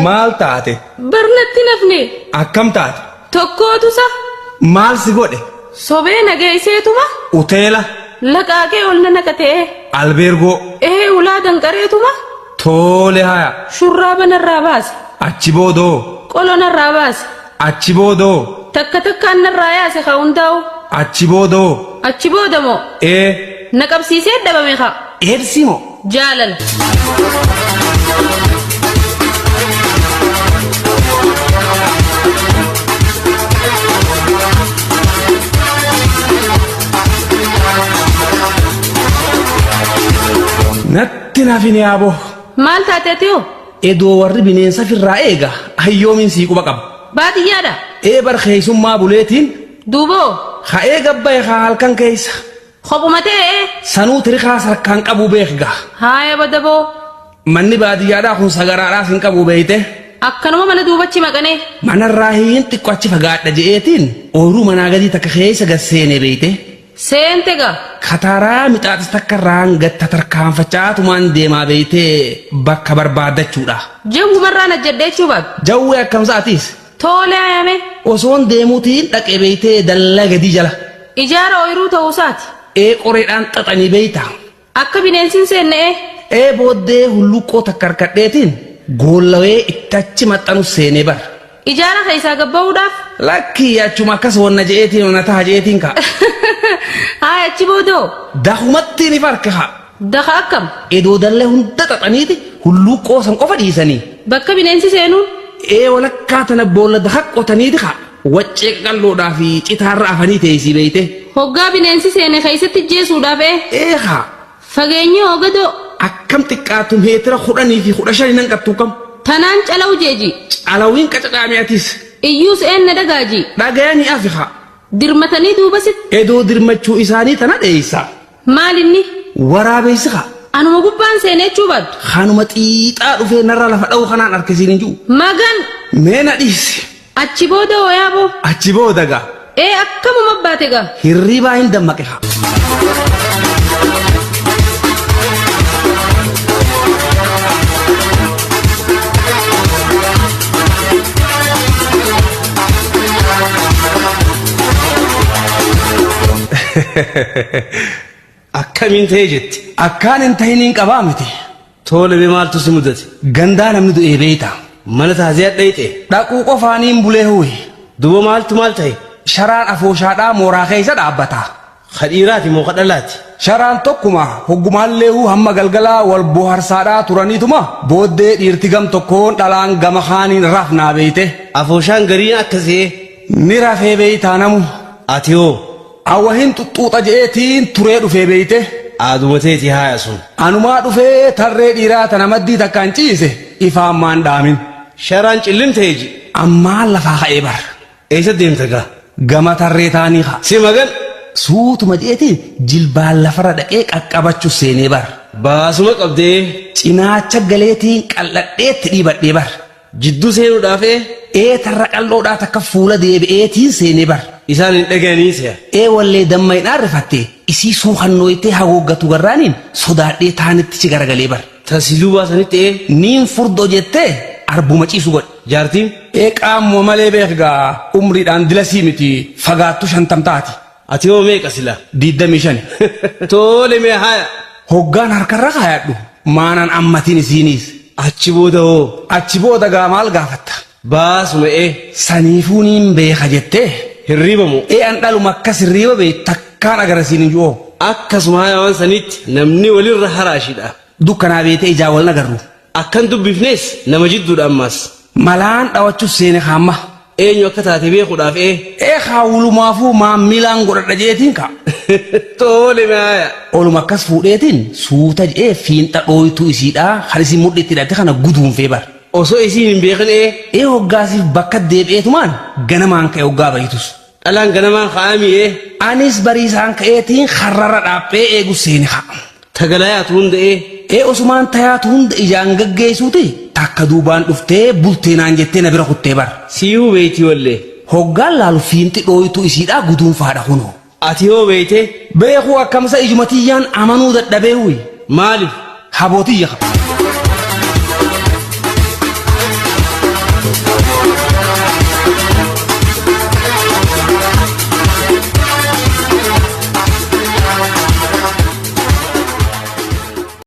Maal taate? Barnatti nafne. Akkam taate? Tokkootu sa. Maal si godhe? Sobee na geesseetuma. Uteela. Laqaaqee ol na naqatee. Albeergoo. Ee ulaa danqareetuma. Toole haya. Shurraaba narraa baase. Achi boodoo. Qolo narraa baase. Achi boodoo. Takka takkaan narraa yaase ka hundaa'u. Achi boodoo. Achi booda moo? Ee. Na qabsiisee dhabame ka. Eedsii moo? Jaalala. Natti nafin yaaboo. Maal taate ati hoo? Edoo warri bineensa firraa eega hayyoomiin sii quba qaba. Baadiyyaadha. Ee bar keessummaa buleetiin Duuboo. ka'ee gabbaye haa halkan keessa. Kophuma ta'ee. Sanuu tirikaa sarkaan qabu beekga. Haaya badaboo. Manni baadiyyaadhaa kun sagaraadhaas hin qabu beeyte. Akkanuma mana duubachi maqanee. Manarraa hin xiqqoo achi fagaadha je'eetiin ooyiruu manaa gadii takka keessa gad seenee beeyte. Seente gaa. Kataaraa mixaaxis takka irraan gad tatarkaanfachaatumaan deemaa beeytee bakka barbaaddachuudha. Jawwumarraan ajjadhee jechuu baatu. Jawwee akkam sa'atiis? Tole ayame. Osoon deemuutiin dhaqee beeytee dallaa gadii jala. Ijaara ooyiruu ta'uusaati. Ee qoreedhaan xaxanii beeyta. Akka bineensi hin seenne ee. Ee booddee hulluuqqoo takka harkadheetiin goollawee itti achi maxxanu seenee bar. Ijaara keessaa gabba'uudhaaf. Lakkii achuma akkas wanna je'eetiin onna taha je'eetiin ka'a. Haaya achi boodoo. Dakumattiin if harka haa. Daka akkam? Edoo dallee hunda xaxaniiti hulluuqqoo san qofa dhiisanii. Bakka bineensi seenuun. Ee walakkaa tana boolla daka qotaniiti kaa. Waccee qaqalloodhaa fi citaarra afanii teessii beeyte. Hoggaa bineensi seene keessatti jeesuudhaaf ee. Ee haa. Fageenyi hoogadoo. Akkam xiqqaatu meetira 10 fi 15 nan qattuu kam. Tanaan calaw jeeji. Calawiin qacacaame atis. Iyyuus een na dhagaaji. Dhagayanii afi haa. Dirmatanii duuba sitti. Edoo dirmachuu isaanii tana dheeysa. Maal inni? Waraabeessi haa. Anuma gubbaan seenee jechuu baattu. Kanuma xiixaa dhufee narra lafa dha'u kanaan harkisiin hin jiru. Magan. Mee na dhiisi. Achi booda hoo yaaboo. Achi booda gaa. Ee akkamuma baate gaa. Hirribaa hin dammaqe haa. Akkamiin ta'e jetti? Akkaan hin ta'iniin qabaa miti. Tole mee maaltu si mudate? Gandaa namni du'ee beeyta. Mana taazee dhayxe. Dhaquu qofaaniin bulee huyi. Duuba maaltu maal ta'e? Sharaan afooshaadhaa mooraa keessa dhaabbata. Ka dhiiraati moo ka dhalaati? Sharaan tokkuma hoggumaallee hamma galgalaa wal bohaarsaadhaa turaniituma booddee dhiirti gam tokkoon dhalaan gama kaaniin rafnaa beeyte. Afooshaan gariin akkasii. Ni rafee beeytaa namu. Ati hoo? Awwahin xuxxuuxa je'eetiin turee dhufee beeyte. Aaduma teeti haaya sun. Anumaa dhufee tarree dhiiraa tana maddii takkaan ciise ifaan maan dhaamin. Sharaan cillim ta'e ji. Ammaan lafaa ka'ee bar. Eessa deemta gaa? Gama tarree taanii kaa. Si magan. Suutuma je'eetiin jilbaan lafarra dhaqee qaqqabachuu seenee bar. Baasuma qabdee. Cinaacha galeetiin qal'adheetti dhiibadhee bar. Jidduu seenuudhaaf ee. Ee tarra qal'oodhaa takka fuula deebi'eetiin seenee bar. Isaan hin dhaga'anii si'a. Ee wallee damma hin aarrifatte isii suukannooytee haguuggatu garraaniin sodaadhee taanitti ci garagalee bar. Tasiluu baasanitti ee. Niin furdoo jettee arbuma ciisu godhe. Jaartiin. Ee qaamuma malee beekgaa umriidhaan dilasii miti fagaattu 50 taati. Ati hoo meeqa sila? 25. Tole mee haaya. Hoggaan harkarra kaayadhu maanan ammatiin isiiniis. Achi booda hoo? Achi booda gaa maal gaafatta? Baasuma ee. Saniifuu niin beeka jettee. Hirriiba moo? Ee an dhaluma akkas hirriiba beey takkaan agarasiin hin jiru. Akkasuma haaya waan sanitti namni walirra haraashidha. Dukkanaa beetee ijaa wal nagarru. Akkan dubbifnes nama jidduudha ammaas. Malaan dhawachuus seene kaamma. Eenyu akka taate beekuudhaaf ee. Ee kaa wulumaafuu maammilaan godhadha jeetiin kaa. Tole mee haaya. Oluma akkas fuudheetiin suuta je'ee fiinxa dhooytuu isiidhaa kan isin mudhiitti hidhatte kana guduunfee bar. Osoo isiin hin beekin ee. Ee hoggaasiif bakka deebi'eetumaan ganamaan ka'e hoggaa bariitus. Dhalaan ganamaan ka'aamii ee. Anis bariisaan ka'eetiin karrarra dhaaphee eegu seene kaa. Tagalayaatu hunda ee. Ee osumaan tayaatu hunda ijaan gaggeessuuti takka duubaan dhuftee bultee naan jettee na bira kuttee bar. Siihuu beeyti wallee. Hoggaan laalu fiinxi dhooytuu isiidhaa guduunfaadha kunoo. Ati hoo beeytee? Beekuu akkamsa ijuma tiyyaan amanuu dadhabee huyi. Maaliif? Haboo tiyya kaa.